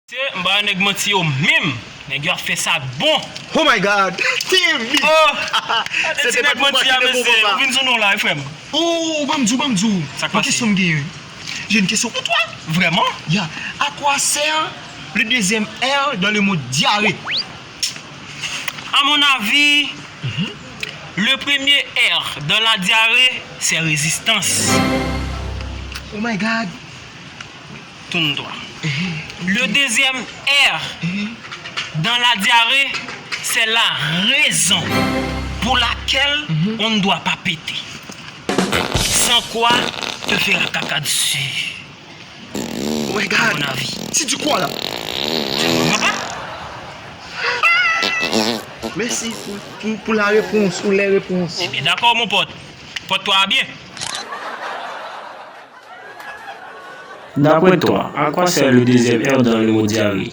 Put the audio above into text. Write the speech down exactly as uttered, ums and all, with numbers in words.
Se, m pa nèg manti yo menm. Nèg yo ap fè sa k bon. Oh my God! Team! Oh! Gade ti nèg manti a, mesye. Ou vin sou nou la, wi, frè m. Oh, ban m di w, ban m di w. Sa k pase? Yon kesyon m genyen. J'ai une question pour toi. Vrèman? Yeah. À quoi sert le deuxième R dans le mot diarrhée? À mon avis, le premier R dans la diarrhée, c'est résistance. Oh my God! Tourne-toi. Le deuxième R dans la diarrhée, c'est la raison pour laquelle on ne doit pas péter. Sans quoi te fera caca dessus. Oh my À God! mon avis. C'est du quoi là? Tu comprends pas? Mèsi pou, pou, pou la réponse ou les réponses. Ebyen, dakò, mon pote. Pòte twa a byen. D'après toi, à quoi sert le deuxième R dans le mot diarrhée?